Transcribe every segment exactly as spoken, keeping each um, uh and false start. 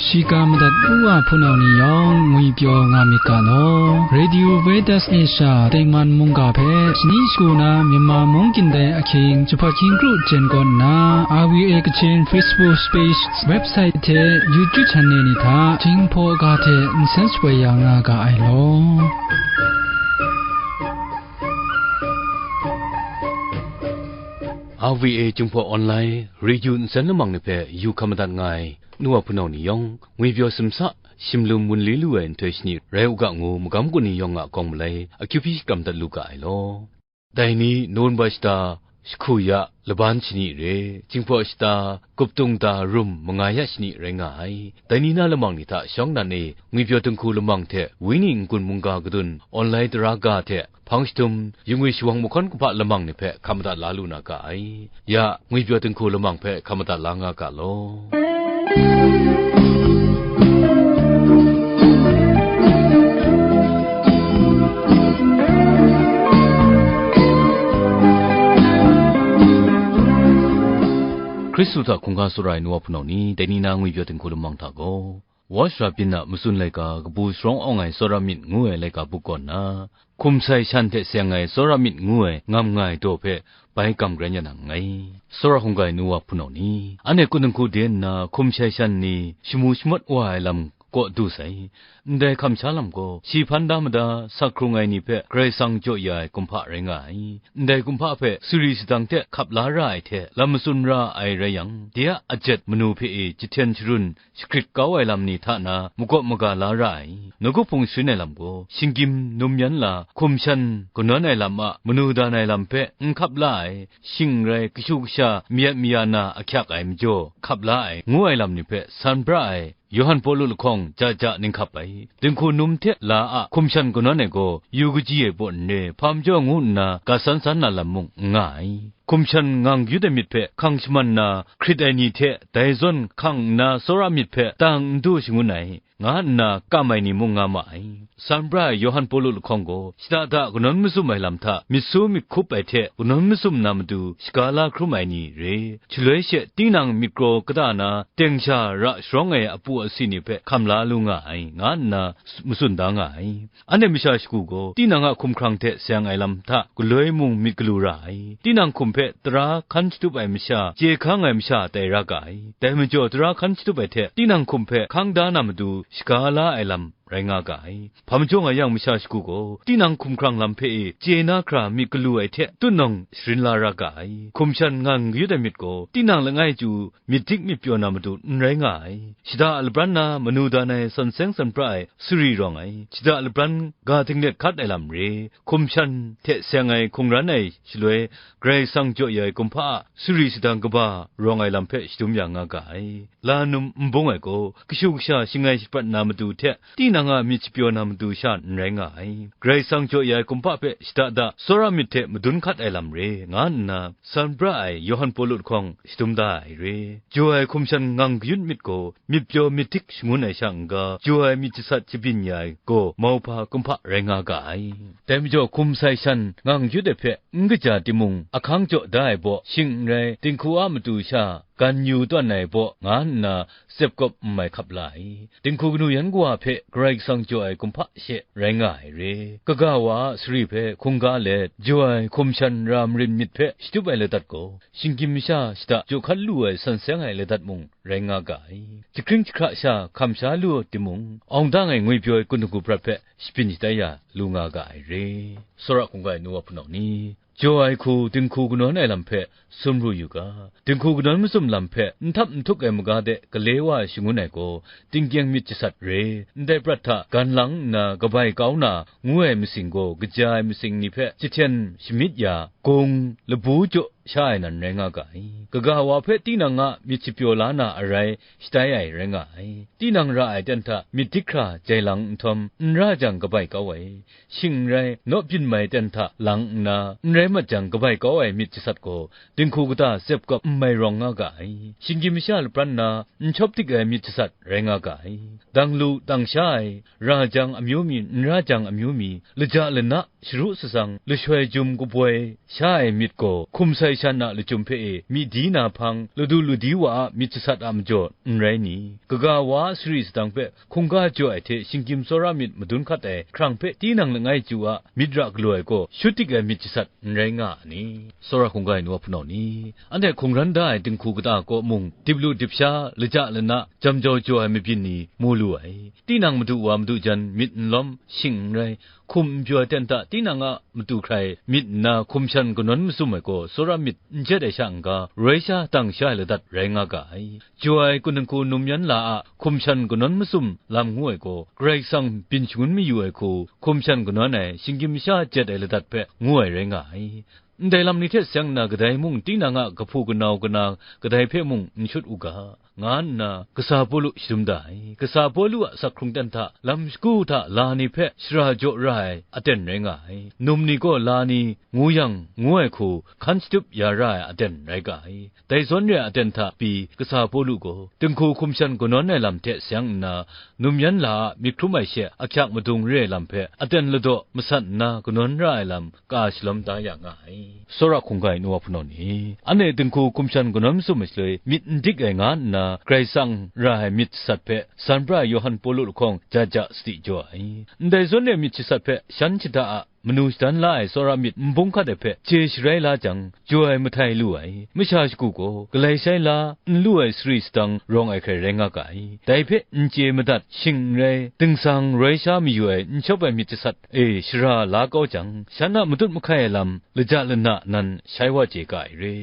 Shiga madat u wa hpunau ni yawng ngwipyaw nga myit ga law. Radio Vedas Asia Tengman mungga hpe shani shagu na Myanmar mung kyin dai ahkying jahpat hkying kru jen kawn nna, R V A Kachin Facebook page, website hte YouTube channel ni hta Jinghpaw ga hte nsen shapoi ya nga ga ai law. R V A Jinghpaw Online Radio nsen lamang ni hpe yu hkam madat nga ai. Nu wa hpunau ni yawng, ngwipyaw simsa, shimlum wunli lu ai nhtoi shani rai u ga ngu, magam gun ni yawng a kawng malai akyu hpyi shakram dat lu ga ai law. Dai ni November shata, jahku ya laban shani re, Jinghpaw shata, guptung da rum manga ya shani rai nga ai. Dai ni na lamang ni hta shawng nnan e, ngwipyaw dinghku lamang hte, Wenyi n-gun mungga kadun, online tara ga hte, hpang shadum, yingwi shawang mahkawn kumhpa lamang ni hpe hkam madat la lu na ga ai. Ya, ngwipyaw dinghku lamang hpe hkam madat la nga ga law. Hkristu hta hkungga tsawra ai nu wa hpunau ni, dai ni na ngwipyaw dinghku lamang hta gaw, Watch Rabin a matsun laika kabu sharawng awng ai tsawra myit ngu ai laika buk kaw nna, hkum sai shan hte seng ai tsawra myit ngu ai ngam nga ai daw hpe bai kam karen ya na nngai. Tsawra hkungga ai nu wa hpunau ni, anhte kun dinghku de nna hkum sai shan ni shamu shamawt wa ai lam kaw du sai. Ndai hkam sha lam gaw, shi hpan da mada sak hkrung ai ni hpe Karai Kasang jaw ya ai kumhpa rai nga ai. Ndai kumhpa hpe suri sadang hte hkap la ra ai hte lam matsun ra ai rai yang, de a ajet manu hpe e jahten sharun, shagrit kau ai lam ni hta na magawp maga la ra ai, nawku hpung sharin ai lam gaw, shinggyim num yan la, hkum shan kanawn ai lam a manu dan ai lam hpe n hkap la ai, shing n rai kashu kasha mayat maya na ahkyak ai majaw hkap la ai, ngu ai lam ni hpe san bra ai, Yawhan Pawlu lahkawng ja ja ninghkap ai, dinghku num hte la a hkum shan kanawn ai gaw, yu kaji ai baw n re, hpa majaw ngu nna ga san san na lam mung n nga ai. Hkum shan ngang kayut ai myit hpe hkang shaman na, hkrit ai ni hte dai zawn hkang nna tsawra myit hpe tang n du shangun ai, nga nna kam ai ni mung nga ma ai. San bra ai Yawhan Pawlu lahkawng gaw, shada da kanawn mazum ai lam hta myit su myit hkup ai hte kanawn mazum na matu shaga la hkrum ai ni re. Shaloi she tinang myit kraw kata na teng sha ra sharawng ai apu asi ni hpe hkam la lu nga ai, nga nna matsun da nga ai. Anhte masha shagu gaw, tinang a hkumhkrang hte seng ai lam hta galoi mung myit galu ra ai. Tinang hkum hpe tara hkan shatup ai masha, chye hkang ai masha tai ra ga ai. Dai majaw, tara hkan shatup ai hte tinang hkum hpe hkang da na matu shaga la ai lam rai nga ga ai. Hpa majaw nga yang, masha shagu gaw, tinang hkumhkrang lam hpe e chye na hkra myit galu ai hte tutnawng sharin la ra ga ai. Hkum shan ngang kayut ai myit gaw, tinang langai chyu myit dik myit pyaw na matu n rai nga ai. Shada a labran na manu dan ai sawn seng sawn pra ai suri rawng ai, shada a labran ga dinglet hkat ai lam re, hkum shan hte seng ai hkungran ai shaloi, Karai Kasang jaw ya ai kumhpa a suri sadang kaba rawng ai lam hpe shadum ya nga ga ai. La num n bung ai gaw, kashu kasha shangai shaprat na matu hte tinang a myit shapyaw na matu sha n rai nga ai. Karai Kasang jaw ya ai kumhpa hpe shada da tsawra myit hte madun hkat ai lam re, nga nna, san pra ai Yawhan Pawlu lahkawng shadum da ai re. Jaw ai hkum shan ngang kayut myit gaw, myit pyaw myit htik shangun ai sha n-ga, jaw ai myit jasat shabyin ya ai gaw, mauhpa kumhpa rai nga ga ai. Dai majaw, hkum sai shan ngang kayut ai hpe n kaja timung, ahkang jaw da ai baw, shing n rai, dinghku a matu sha gan yu tawn ai baw, nga nna, tsep kawp n mai hkap la ai. Dinghku kanu yan kawa hpe Karai Kasang jaw ai kumhpa she rai nga ai re. Kaga wa a sari hpe hkungga let, jaw ai hkum shan ra marin myit hpe shatup ai ladat gaw, shinggyim masha shada jaw hkat lu ai sawn seng ai ladat mung rai nga ga ai. Jahkring jahkra sha hkam sha lu timung, awng dang ai ngwipyaw ai kun dinghku prat hpe shabyin shatai ya lu nga ga ai re. Tsawra hkungga ai nu wa hpunau ni, jaw ai hku dinghku kanawn ai lam hpe sumru yu ga. Dinghku kanawn mazum lam hpe n htap n htuk ai maga de gale wa ai shangun ai gaw, tingkyeng myit jasat re, ndai prat hta gan lang nna kabai kau na ngu ai masing gaw, kaja ai masing ni hpe jahten shamyit ya, gung, labu jaw sha ai nan rai nga ga ai. Kaga wa hpe tinang a myit shapyaw la na arai shatai ai rai nga ai. Tinang ra ai ten hta myit dik hkra jai lang nhtawm, n ra jang kabai kau ai, shing n rai, naw byin mai ten hta lang nna, n rai mat jang kabai kau ai myit jasat gaw, dinghku kata tsep kawp n mai rawng nga ga ai. Shinggyim masha lapran na, n shawp dik ai myit jasat rai nga ga ai. Dang lu, dang sha ai, ra jang amyu mi, n ra jang amyu mi, laja lana, sharu shatsang, lashoi jum kaboi sha ai myit gaw, hkum sai Karai shan a lachyum hpe e myit di na hpang, ladu ladi wa a myit jasat a majaw n rai ni? Kaga wa a sari sadang hpe hkungga jaw ai hte shinggyim tsawra myit madun hkat ai hkrang hpe tinang langai chyu a myit ra galaw ai gaw, shut dik ai myit jasat n rai nga a ni? Tsawra hkungga ai nu wa hpunau ni, anhte hkungran da ai dinghku kata kaw mung, dip lu dip sha, laja lana, jam jau jaw ai mabyin ni mu lu ai. Tinang madu wa madu jan myit n lawm, shing n rai, hkum n pyaw ai ten hta tinang a matu hkrai myit nna hkum shan kanawn masum ai gaw, tsawra myit n jet ai sha n-ga, roi sha dang sha ai ladat rai nga ga ai. Jaw ai kunang hku num yan la a hkum shan kanawn masum lam ngu ai gaw, Karai Kasang byin shangun mayu ai hku hkum shan kanawn ai shinggyim masha jet ai ladat hpe ngu ai rai nga ai. Ndai lam ni hte seng nna kadai mung tinang a kahpu kanau kana kadai hpe mung n shut u ga, nga nna kasa Pawlu shadum da ai. Kasa Pawlu a sak hkrung ten hta lam shagu hta la ni hpe shara jaw ra ai aten rai nga ai. Num ni gaw la ni ngu yang, ngu ai hku hkan shatup ya ra ai aten rai ga ai. Dai zawn re ai aten hta pyi kasa Pawlu gaw, dinghku hkum shan kanawn ai lam hte seng nna, num yan la a myit hkrum ai she ahkyak madung re ai lam hpe aten ladaw masat nna kanawn ra ai lam ka shalawm da ya nga ai. Tsawra hkungga ai nu wa hpunau ni, anhte dinghku hkum shan kanawn masum ai shaloi myit n dik ai nga nna Karai Kasang ra ai myit jasat hpe san pra ai Yawhan Pawlu lahkawng ja ja sadi jaw ai. Ndai zawn re ai myit jasat hpe shan shada a manu shadan la ai tsawra myit n bung hkat ai hpe chye sharai la jang, jaw ai mahtai lu ai, masha shagu gaw galai shai la n lu ai sari sadang rawng ai hkrai rai nga ga ai. Dai hpe n chye madat, shing n rai, dingsang roi sha mayu ai n shawp ai myit jasat e shara la kau jang, shan a matut mahkai ai lam laja lana nan shai wa chye ga ai re.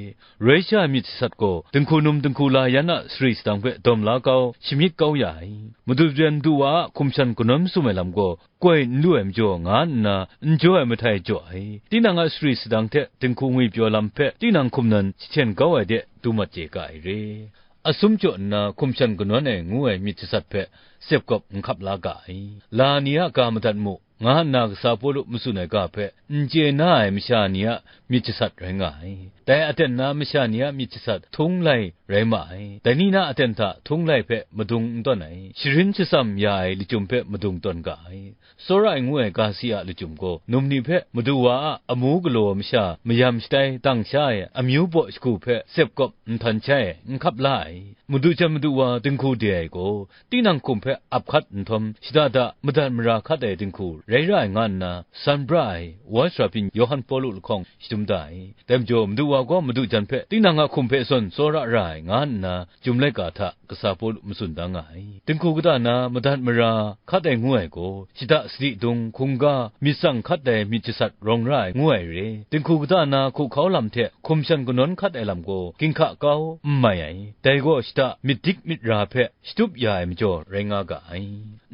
Roi sha ai myit jasat gaw dinghku num dinghku la yan a sari sadang hpe dawm la kau, shamyit kau ya ai. Madu jan madu wa a hkum shan kanawn masum ai lam gaw, koi n lu ai majaw nga nna n jaw ai mahtai jaw ai. Tinang a sari sadang hte dinghku ngwipyaw lam hpe tinang hkum nan jahten kau ai de du mat chye ga ai re. Asum jaw nna hkum shan kanawn ai ngu ai myit jasat hpe sepgawp n hkap la ga ai. La ni a ga madat mu, nga nna kasa Pawlu matsun ai ga hpe n chye na ai masha ni a myit jasat rai nga ai. Dai aten na masha ni a myit jasat htung lai rai ma ai. Dai ni na aten hta htung lai hpe madung n tawn ai, sharin shatsam ya ai lachyum hpe madung tawn ga ai. Tsawra ai ngu ai ga si a lachyum gaw, num ni hpe madu wa a amu galaw masha mayam shatai dang sha ai amyu baw shagu hpe sepgawp nhtan shai ai, n hkap la ai. Madu jan madu wa dinghku de ai gaw, tinang hkum hpe ap hkat nhtawm, shada da madat mara hkat ai dinghku rai ra ai nga nna, san pra ai wa sara byin Yawhan Pawlu lahkawng shadum da ai. Dai majaw, madu wa gaw madu jan hpe tinang a hkum hpe zawn tsawra ra ai, nga nna, Chyum laika hta kasa Pawlu matsun da nga ai. Dinghku kata na madat mara hkat ai ngu ai gaw, shada sadi dung, hkungga, myit tsang hkat ai myit jasat rawng ra ai ngu ai re. Dinghku kata na hkuhkau lam hte hkum shan kanawn hkat ai lam gaw, ginhka kau n mai ai. Dai gaw shada myit dik myit ra hpe shatup ya ai majaw rai nga ga ai.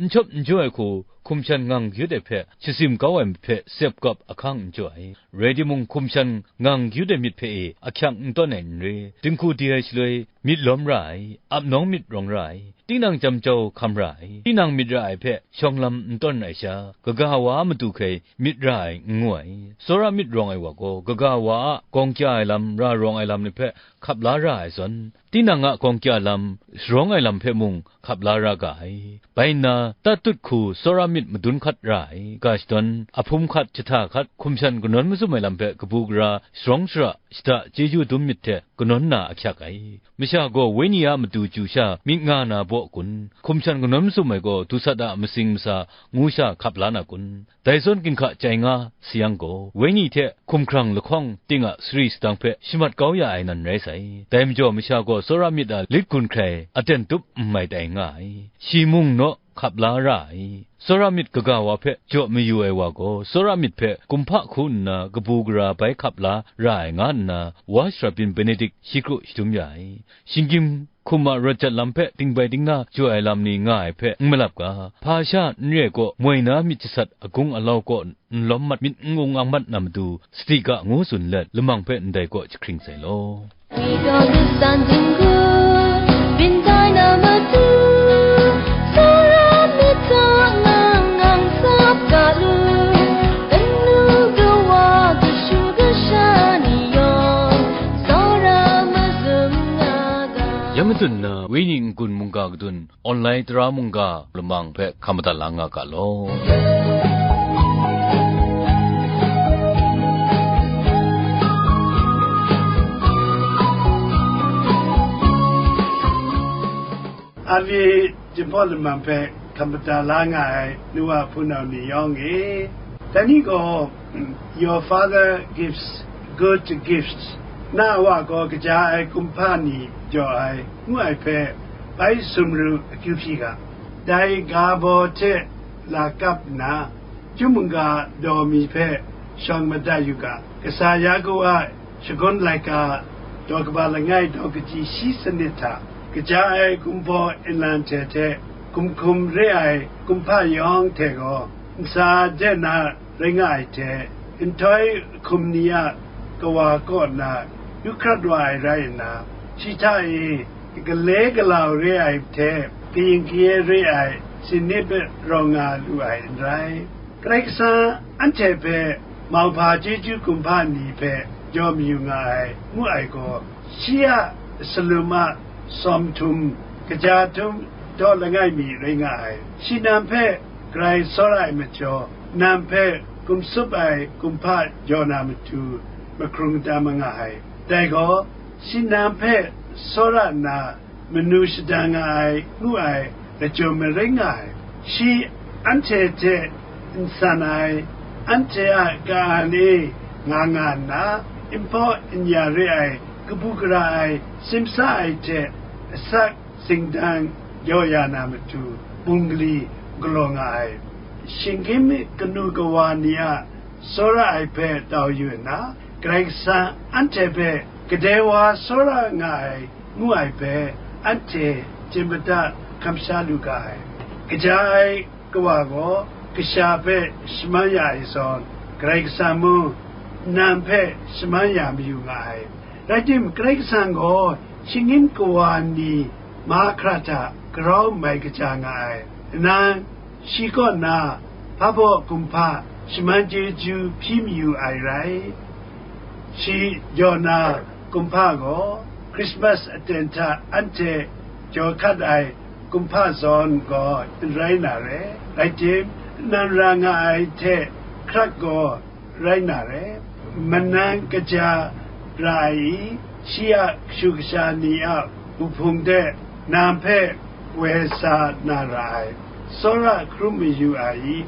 N shawp n jaw ai hku hkum shan ngang gyut ai hpe shasim kau ai myit hpe sepgawp ahkang n jaw ai. Rai timung, hkum shan ngang gyut ai myit hpe e ahkyak n tawn ai n re. Dinghku di ai shaloi myit lawm ra ai, ap nawng myit rawng ra ai, tinang jam jau hkam ra ai, tinang myit ra ai hpe shawng lam n tawn ai sha, kaga wa a matu hkrai myit ra ai n ngu ai. Tsawra myit rawng ai wa gaw, kaga wa a gawng kya ai lam, ra rawng ai lam ni hpe hkap la ra ai zawn, tinang a gawng kya lam, sharawng ai lam hpe mung hkap la ra ga ai. Bai nna, tatut hku tsawra myit madun hkat ra ai, ga shadawn, ahpum hkat, jahta hkat, hkum shan kanawn mazum ai lam hpe kabu gara, sharawng shara, shada chyeju dum myit hte kanawn na ahkyak ai. Masha gaw wenyi a matu chyu sha myit nga na baw kun? Hkum shan kanawn mazum ai gaw dusat a masing masa ngu sha hkap la na kun? Dai zawn ginhka chyai nga sa yang gaw, wenyi hte hkumhkrang lahkawng ting a sari sadang hpe shamat kau ya ai nan rai sai. Dai majaw, masha gaw tsawra myit a lit gun hkrai aten tup n mai tai nga ai. Shi mung naw hkap la ra ai. Tsawra myit kaga wa hpe jaw mayu ai wa gaw, tsawra myit hpe kumhpa hku nna kabu gara bai hkap la ra ai, nga nna wa sara byin Benedik shi kru shadum ya ai. Shinggyim hkum a rawt jat lam hpe dingbai dingna jaw ai lam ni nga ai hpe n malap ga, hpa sha n re ai kaw, moi na myit jasat agung alau kaw n lawm mat, myit n ung ang mat na matu, sadi ga ngu tsun let, lamang hpe ndai kaw jahkring sai law. 遇到的山顶谷，云彩那么多，虽然你在刚刚上高路，等路的我的树根上你有，虽然没什么高。 Ya matsun na, wenyi n-gun mungga kadun, online tara mungga lamang hpe hkam madat la nga ga law. Avi Jinghpaw Laman hpe hkam mada la nga ai nu wa hpunau ni yawng e, dai ni gaw, "Your father gives good gifts," na a wa gaw kaja ai kumhpa ni jaw ai, ngu ai hpe bai sumru akyu hpyi ga. Dai ga baw hte la kap nna, chyum mungga daw mi hpe shawng madat yu ga. Kasa Yaku a shagun laika daw kaba langai daw kaji shi sanit hta, kaja ai gumhpaw nlang hte hte hkum hkum re ai kumhpa yawng hte gaw, ntsa de na rai nga ai hte, nhtoi hkum ni a kawa kaw na yu hkrat wa ai rai nna, shi hta e gale galau re ai hte, kayin kaye re ai sanit rawng nga lu ai n rai. Karai Kasang anhte hpe mauhpa chyeju kumhpa ni hpe jaw mayu nga ai, ngu ai gaw, shi a salum a sawm htum, kaja htum daw langai mi rai nga ai. Shi nang hpe grai tsawra ai majaw, nang hpe gumsup ai kumhpa jaw na matu, mahkrung tam nga ai. Dai gaw, shi nang hpe tsawra nna, manu shadang nga ai, ngu ai lachyum marai nga ai. Shi anhte hte n san ai, anhte a ka-an e nga nga nna, n hpaw n ya re ai, kabu gara ai, simsa ai hte asak singdang jaw ya na matu, bungli galaw nga ai. Shinggyim kanu kawa ni a tsawra ai hpe tau yu nna, Karai Kasang anhte hpe kadai wa tsawra nga ai, ngu ai hpe, anhte chye mada hkam sha lu ga ai. Kaja ai kawa gaw kasha hpe shaman ya ai zawn, Karai Kasang mung nang hpe shaman ya mayu nga ai. Rai tim, Karai Kasang gaw shinggyim kawa ni mahkra hta grau mai kaja nga ai. Nang shi kaw na hpa baw kumhpa shaman chyeju hpyi mayu ai rai. Shi jaw na kumhpa gaw, Krismas aten hta anhte jaw hkat ai kumhpa zawn gaw n rai na re. Rai tim, nang ra nga ai hte hkrat gaw rai na re. Manang kaja ra ai i, shi a kashu kasha ni a wuhpung de nang hpe woi sa na ra ai, tsawra hkrum mayu ai i,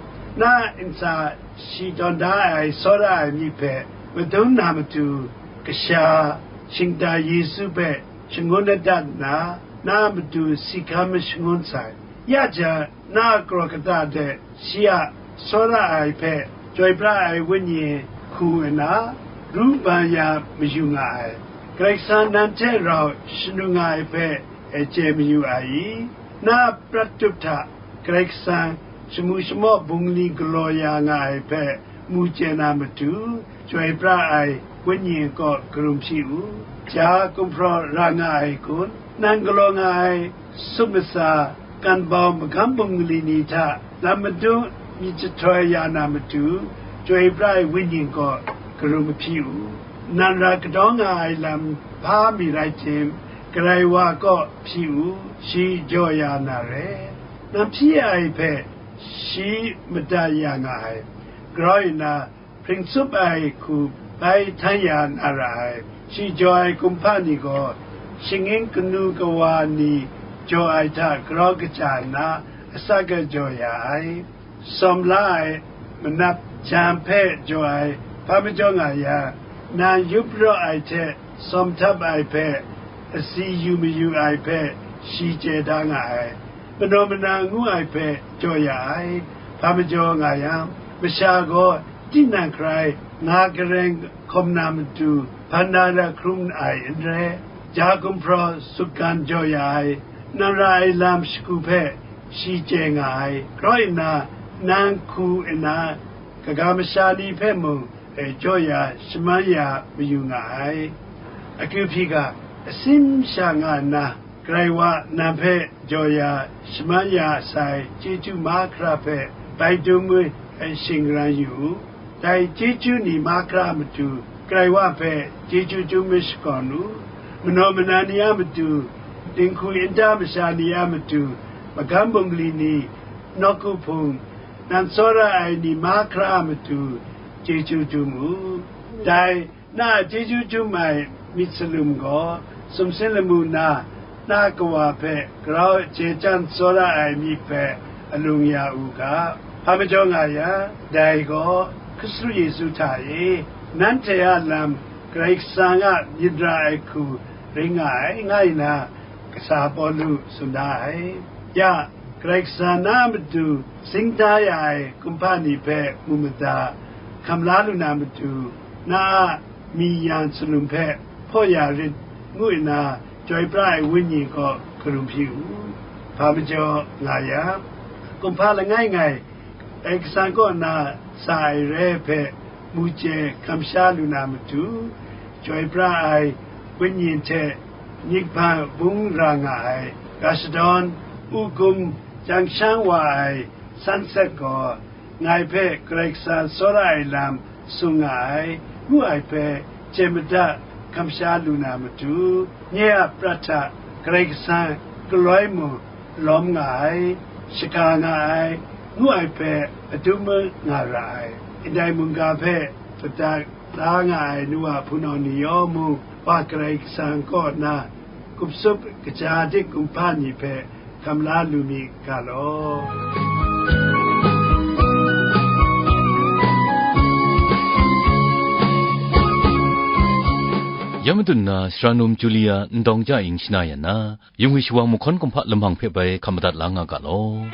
na ntsa shi tawn da ai tsawra ai myit hpe madun na matu, kasha shingta Yesu hpe shangun adat nna, na a matu si hkam mashangun sai. Ya jang, na a kraw kata de shi a tsawra ai hpe Chyoi pra ai Wenyi hku nna, ru ban ya mayu nga ai. Karai Kasang nang hte rau shanu nga ai hpe e chye mayu ai i? Na a prat tup hta Karai Kasang shamu shamaw bungli galaw ya nga ai hpe mu chye na matu, Chyoi pra ai Wenyi kaw karum hpyi u. Ja gumhpraw ra nga ai kun, nang galaw nga ai sup masa, kan bau magam bungli ni hta lam madung myit jahtoi ya na matu, Chyoi pra ai Wenyi kaw karum hpyi u. Nang ra kadaw nga ai lam hpa mi rai tim, Karai wa kaw hpyi u, shi jaw ya na re. Nang hpyi ai hpe shi mada ya nga ai, grau nna hpring tsup ai hku bai htan ya na ra ai. Shi jaw ai kumhpa ni gaw, shinggyim kanu kawa ni jaw ai hta grau kaja nna, asak jaw ya ai. Sawm la ai, manap jan hpe jaw ai, hpa majaw nga yang, nang yup raw ai hte sawm htap ai hpe, asi yu mayu ai hpe, shi chye da nga ai. Manaw mana ngu ai hpe jaw ya ai, hpa majaw nga yang, masha gaw tinang hkrai nga gareng hkawm na matu, hpanna ra hkrum ai n rai. Ja gumhpraw sutgan jaw ya ai, nang ra ai lam shagu hpe shi chye nga ai, grau nna, nang hku nna, kaga masha ni hpe mung, e jaw ya shaman ya mayu nga ai. Akyu hpyi ga, asin sha nga nna, Karai wa nang hpe jaw ya shaman ya sai chyeju mahkra hpe bai dum ai shingran yu u. Dai chyeju ni mahkra a matu, Karai wa hpe chyeju dum ai shakawn u. Manaw mana ni a matu, dinghku nta masha ni a matu, magam bungli ni, nawku hpung, nang tsawra ai ni mahkra a matu, chyeju dum u. Dai na a chyeju dum ai myit salum gaw, sumsing lamu na, na Kawa hpe grau chye chyam tsawra ai myit hpe alung ya u ga. Hpa majaw nga yang, dai gaw Hkristu Yesu hta e, nanhte a lam Karai Kasang a myit ra ai hku ring nga ai, nga nna, kasa Pawlu tsun da ai. Ya, Karai Kasang na a matu zing da ya ai kumhpa ni hpe mu mada, hkam la lu na matu, na a mi yan salum hpe hpaw ya rit, ngu nna, chyoi pra ai Wenyi kaw karum hpyi u. Hpa majaw nga yang, kumhpa langai ngai Karai Kasang kaw na sa ai re ai hpe mu chye kamsha lu na matu, chyoi pra ai Wenyi hte myit hpang bung ra nga ai, ga shadawn, u gum, chyang shang wa ai Sunset gaw, ngai hpe Karai Kasang tsawra ai lam sung nga ai, ngu ai hpe chye madat kamsha lu na matu, nye a prat hta Karai Kasang galoi mung lawm nga ai, shaga nga ai, ngu ai hpe adum nga ra ai. Ndai mungga hpe pata la nga ai nu wa hpunau ni yawng mung, Wa Karai Kasang kaw na kupsup kaja dik kumhpa ni hpe hkam la lu mi ga law. Ya madun na, sara num Julia Ndawng Ja Ing shana yan na, yung ai shawang mahkawn kumhpa lamang hpe bai hkam madat la nga ga law.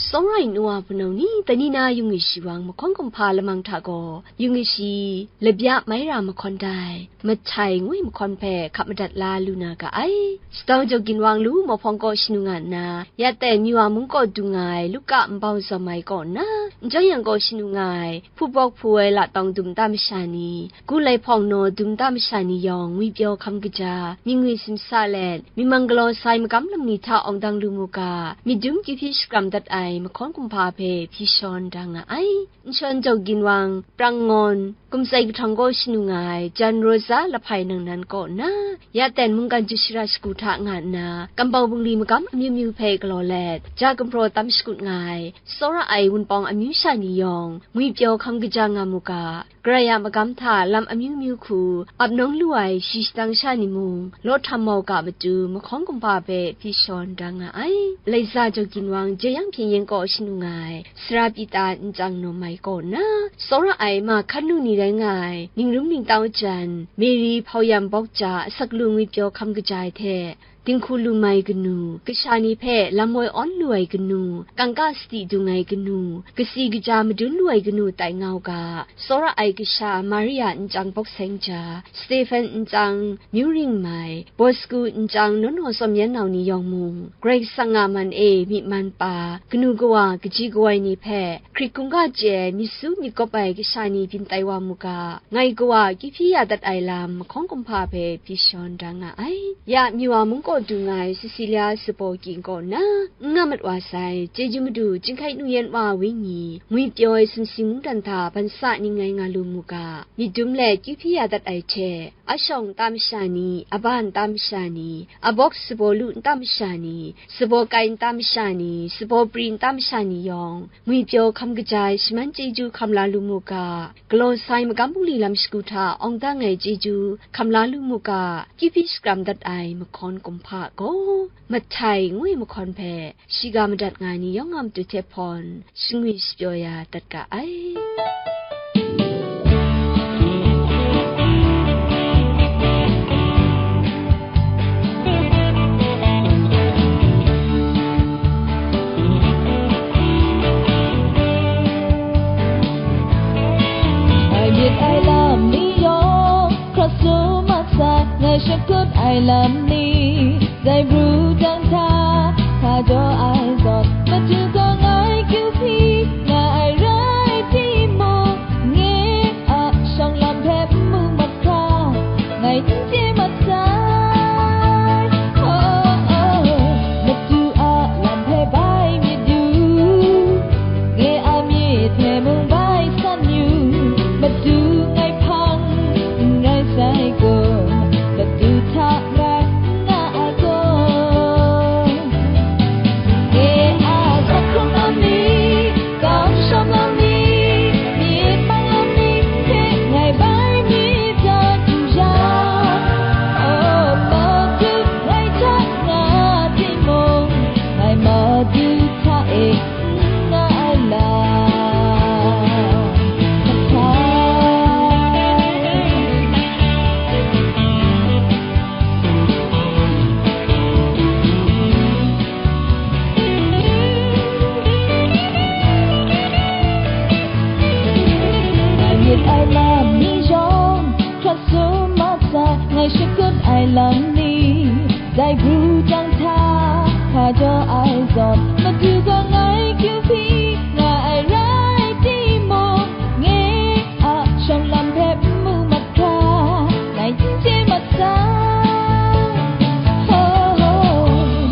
Sawrai nu wa hpunau ni, tani na yung ai shawang mahkawn kumhpa lamang hta gaw, yung ai shi labya mai ra mahkawn dai, Mahtai ngu ai mahkawn hpe hkap madat la lu na ga ai. Sadau jau ginwang lu mauhpawng kaw shanu nga nna, ya ten Miwa mung kaw dung nga ai Luka nbau zawm ai kaw nna, n jawng yang kaw shanu nga ai, hpubawk hpu ai latawng dum nta masha ni, gu lai hpawng naw dum nta masha ni yawng ngwipyaw hkam kaja, myit ngwi simsa let, myit mang galaw sai magam lam ni hta awng dang lu mu ga, myit dum kyu hpyi shakram dat ai mahkawn kumhpa hpe hpyi shawn da nga ai. Nshawng jau ginwang, prang ngawn, kumtsai kahtawng kaw shanu nga ai, jan Rosa Lahpai nang nan kaw nna, ya ten mungkan jut shara shagu hta nga nna, kambau bungli magam amyu myu hpe galaw let, ja gumhpraw tam shakut nga ai, tsawra ai wunpawng amyu sha ni yawng, ngwipyaw hkam kaja nga mu ga, Karai a magam hta lam amyu myu hku ap nawng lu ai shi shadang sha ni mung, law htam mau ga matu mahkawn kumhpa hpe hpyi shawn da nga ai. Laiza jau ginwang, jeyang hpyen yen kaw shanu nga ai, Sara Pita nchyang nawm ai kaw nna, tsawra ai ma hkan lu ni rai nga ai, ningrum ningtau jan, Meri hpau yam bawk ja asak lu ngwipyaw hkam kaja ai hte, dinghku lum ai kanu, kasha ni hpe lam woi awn lu ai kanu, kangka sadi dung ai kanu, kasi kaja madun lu ai kanu tai nga u ga, tsawra ai kasha Maria nchyang bawk seng ja, Stephen nchyang myu ring mai, Bosku nchyang naw naw tsawm yan nau ni yawng mung, Karai Kasang a man e myi man pa, kanu kawa kaji kawai ni hpe, hkrit hkungga chye ai myit su myit gawp ai kasha ni byin tai wa mu ga, ngai kawa kyu hpyi ya dat ai lam mahkawn kumhpa hpe hpyi shawn da nga ai. Ya Miwa mung kaw dung ai Cecilia Sabaw King kaw nna, n nga mat wa sai, chyeju madu Chyinghkai Nu Yan Wa Wenyi, ngwipyaw ai sumsing mungdan hta ban sa ning ngai nga lu mu ga, myit dum let kyu hpyi ya dat ai hte, a shawng nta masha ni, a ba nta masha ni, a bawk sabaw lu nta masha ni, sabaw kai nta masha ni, sabaw pri nta masha ni yawng, ngwipyaw hkam kaja ai shaman chyeju hkam la lu mu ga, galaw sai magam bungli lam shagu hta awng dang ai chyeju hkam la lu mu ga, kyu hpyi shakram dat ai mahkawn kumhpa gaw, Mahtai ngu ai mahkawn hpe shiga madat nga ai ni yawng a matu hte hpawn, shangwi shapyaw ya dat ga ai. Ai myit ai lam ni yawng, hkra sum mat sai, ngai shakut ai lam ni, dai bru jang hta, hka jaw ai zawn, matu gaw ngai kyu hpyi nga ai rai timung, nye a shawng lam hpe n mu mat hkra, ngai n chye mat sai. Oh, oh, matu a lam hpe bai myit yu, nye a myit hpe mung bai san yu, matu ngai hpang n rai sai gaw, matu hta rai n nga ai gaw. Nye a asak hkrung lam ni, Ngai shakut ai lam ni, dai pru jang hta, hpa jaw ai zawn, Madu gaw ngai kyu hpyi nga ai rai timung, nye a shawng lam hpe n mu mat hkra, ngai n chye mat sai. Ho, ho,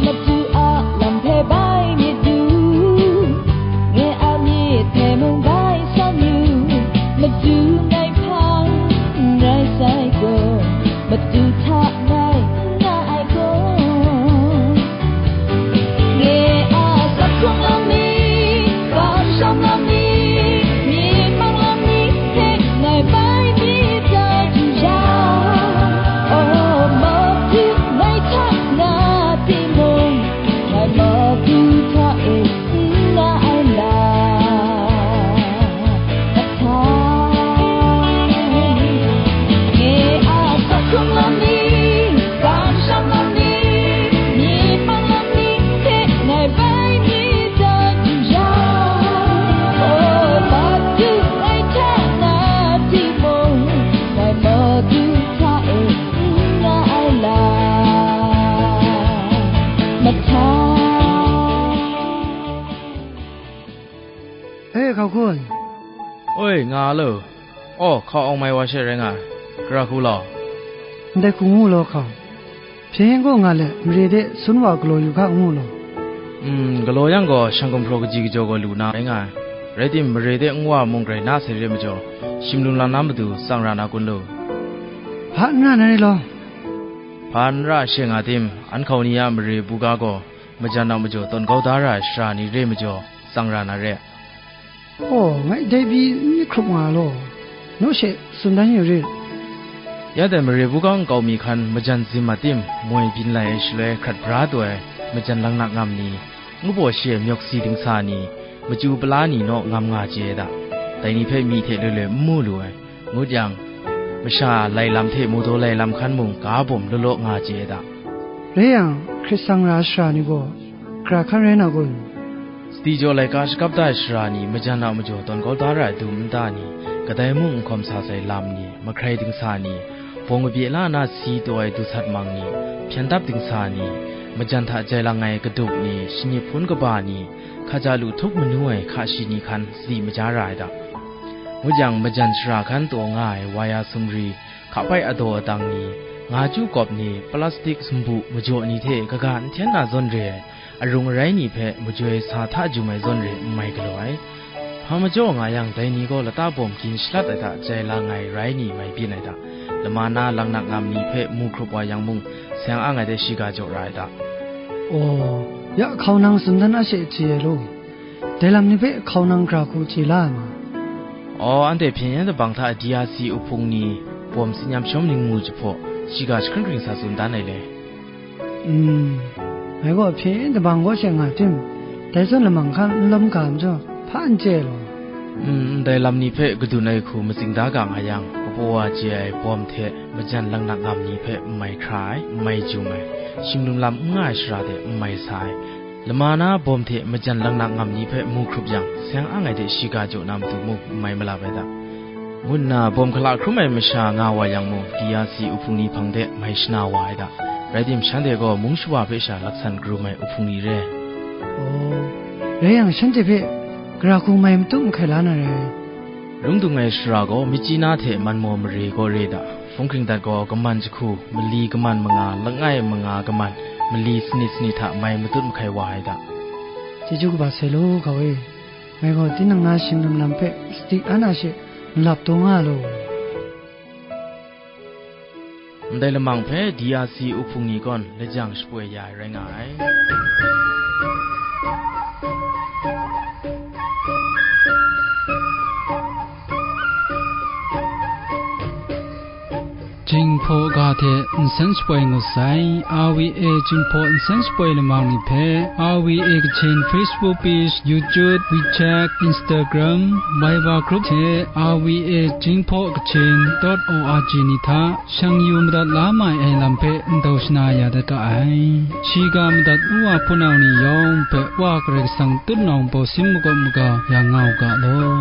Madu a lam hpe bai myit du, nye a myit hpe mung bai san yu, Madu ngai hpang n rai sai gaw, Madu hta ngai n nga ai gaw. Nye a asak hkrung lam ni, kamsham lam ni, myi mang lam ni hte ngai bai mi ta du yang, o, Madu ngai hta na timung, ngai Madu hta e n nga ai lam. Ahtang, nye a asak hkrung lam ni, kamsham lam ni, myi mang lam ni hte ngai bai mi ta du yang, o, Madu ngai hta na timung, ngai Madu hta e n nga ai lam. Mahtang. E, hkau hkun. Oi, nga lo. Aw, hkau awng mai wa she rai nga ai. Gara hku law. Ndai hku ngu law hkau. Hpyen gaw nga let, mare de sun wa galaw yu ga ngu law. Mm, galaw yang gaw, shang gumhpraw kaji kajaw gaw lu na rai nga ai. Rai tim, mare de nwa mung grai na sai re majaw, shim lum lam na matu tsang ra na kun lu? Hpa n ra na re law. Hpa n ra she nga tim, an hkau ni a mare buga gaw, majan a majaw tawn kau da ra ai sara ni re majaw, tsang ra na re. Aw, ngai dai pyi n myit hkrup nga law, naw she tsun dan yu rit. Ya dai mare buga nkau mi hkan majan zim mat tim, moi byin lai ai shaloi hkrat bra taw ai majan laknak ngam ni, ngu baw shi ai myawk si dingsa ni, machyu pala ni naw ngam nga chye ai da. Dai ni hpe myi hte loi loi n mu lu ai. Ngut yang, masha lai lam hte mawdaw lai lam hkan mung ga bawm law law nga chye ai da. Rai yang, hkrit sang ra ai sara ni gaw, gara hkan rai na kun? Sadi jaw laika shakap da ai sara ni, majan a majaw tawn kau da ra ai dum nta ni, kadai mung n hkawm sa sai lam ni, mahkrai dingsa ni, bawng kabye la na si taw ai du sat mang ni, hpyen dap dingsa ni, majan hta jai lang ai kaduk ni, shanyi hpun kaba ni, hkaja lu htup manu ai hka shi ni hkan sadi maja ra ai da. Ngut yang, majan shara hkan taw nga ai waya sumri, hkapai adaw adang ni, nga chyu kawp ni, plastik sumbu majaw ni hte kaga n hten na zawn re ai, arung arai ni hpe majoi sa hta jum ai zawn re n mai galaw ai. Hpa majaw nga yang, dai ni gaw lata bawm gin shalat ai hta jai lang ai rai ni mai byin ai hta, lama na laknak ngam ni hpe mu hkrup wa yang mung, seng ang ai de shiga jaw ra ai hta. Aw, ya hkau nang tsun dan a she chye ai law. Dai lam ni hpe hkau nang gara hku chye la ai ma? Aw, anhte hpyen yen dabang hta D R C uhpung ni bawm tsin yam shawm ning mu jahpaw, shiga jahkring hkring sa tsun dan ai le. Mm, ngai gaw hpyen yen dabang gaw she nga tim, dai zawn lamang hkan n lawm ga majaw, hpa n chye ai law. Mm, ndai lam ni hpe kadun ai hku matsing da ga nga yang, kapaw wa chye ai bawm hte majan laknak ngam ni hpe n mai hkra ai, n mai jum ai, shim lum lam n nga ai sara de n mai sa ai, lama na bawm hte majan laknak ngam ni hpe mu hkrup yang, seng ang ai de shiga jaw na matu mung n mai malap ai da. Ngu nna bawm hkala hkrum ai masha nga wa yang mung, D R C uhpung ni hpang de mai shana wa ai da. Rai tim, shanhte gaw mung shawa hpe sha laksan karum ai uhpung ni re. Aw, rai yang, shanhte hpe gara hku mai matut mahkai la na rai. Lung dung ai sara gaw, Myitkyina hte Manmaw mare gaw re da. Hpung hkring dat gaw kaman jahku, mali kaman manga, langai manga kaman, mali sanit sanit hta mai matut mahkai wa ai da. Chyeju kaba sai law, hkau e. Ngai gaw tinang na shim lum lam hpe sadi an a she malap taw nga law. Ndai lamang hpe D R C uhpung ni gaw lajang shapoi ya ai rai nga ai. Jinghpaw ga hte nsen shapoi ngut sai. R V A Jinghpaw nsen shapoi lamang ni hpe R V A Kachin Facebook page, YouTube, WeChat, Instagram, Viber group hte R V A Jinghpaw Kachin dot O R G ni hta shang yu madat la mai ai lam hpe ndau shana ya dat ga ai. Shiga madat u wa hpunau ni yawng hpe Wa Karai Kasang tutnawng bawsin makawp maga ya nga u ga law.